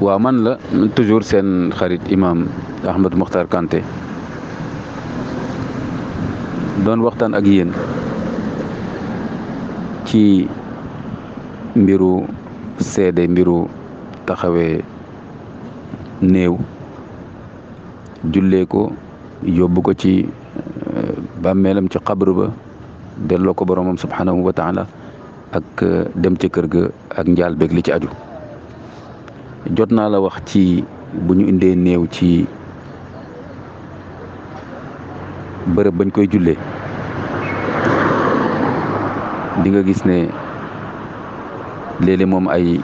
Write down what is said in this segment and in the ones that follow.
waaw man la toujours seen xarit imam Ahmadou Mokhtar Kanté doon waxtaan ak yéen ci mbiru seede, mbiru taxawee néew, jullee ko, yóbbu ko ci bàmmeelam ci xabru ba, delloo ko boromam subhanahu wa taala, ak dem ca kër ga ak njaal beeg li ci aju. jot naa la wax ci bu ñu indee néew ci bërëb bañ koy jullee, di nga gis ne léeg-léeg moom ay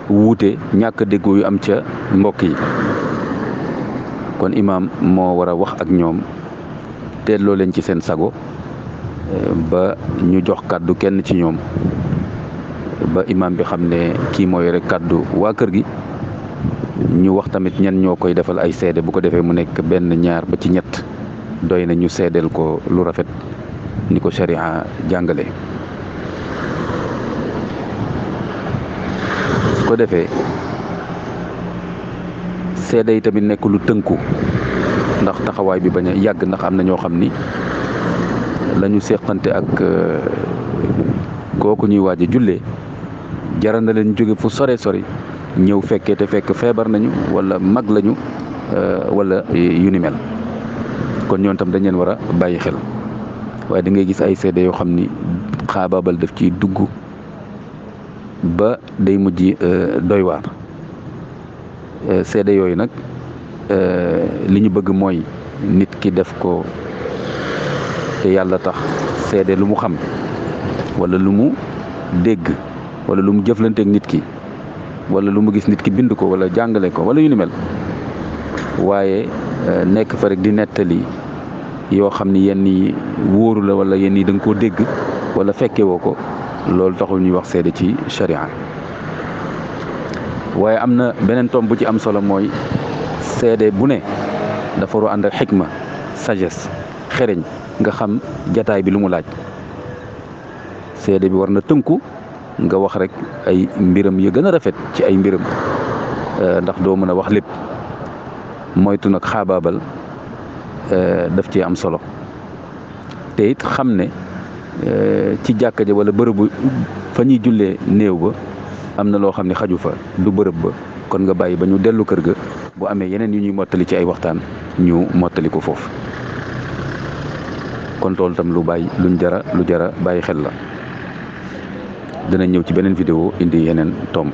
wuute ñàkk déggoo yu am ca mbokk yi. kon imaam moo war a wax ak ñoom, teelloo leen ci seen sago ba ñu jox kàddu kenn ci ñoom, ba imaam bi xam ne kii mooy rek kàddu waa kër gi. ñu wax tamit ñan ñoo koy defal ay seede, bu ko defee mu nekk benn, ñaar ba ci ñett, doy na ñu seedeel ko lu rafet ni ko sharia jàngale. su ko defee seede yi tamit nekk lu tënku, ndax taxawaay bi bañ a yàgg, ndax am na ñoo xam ni la ñu seqante ak kooku ñuy waaj a jullee jaral na leen jóge fu sore sori ñëw fekkee, te fekk feebar nañu wala mag lañu wala yu ni mel. kon ñoom tam dañ leen war a bàyyi xel. waaye da ngay gis ay seede yoo xam ni xaabaabal daf ciy dugg ba day mujj doy waar. seede yooyu nag li ñu bëgg mooy nit ki def ko te yàlla tax, seede lu mu xam wala lu mu dégg wala lu mu jëflanteeg nit ki, wala lu mu gis nit ki bind ko wala jàngale ko wala yu ni mel. waaye nekk fa rek di nettali yoo xam ni yenn yi wóoru la, wala yenn yi da nga koo dégg wala fekke woo ko, loolu taxul ñuy wax seede ci sharia. waaye am na beneen tomb bu ci am solo, mooy seede bu ne dafa war a ànd ak xikma, sagesse, xereñ, nga xam jataay bi lu mu laaj. seede bi war na tënku, nga wax rek ay mbiram ya gën a rafet ci ay mbiram, ndax doo mën a wax lépp. moytu nag xaabaabal daf ci am solo. te it xam ne ci jàkka ja wala bërëbu fa ñuy jullee néew ba am na loo xam ne xaju fa, du bërëb ba. kon nga bàyyi ba ñu dellu kër ga, bu amee yeneen yu ñuy mottali ci ay waxtaan ñu mottali ko foofu. kon loolu tam lu jara bàyyi xel la. dina ñëw ci beneen vidéo indi yeneen tomb.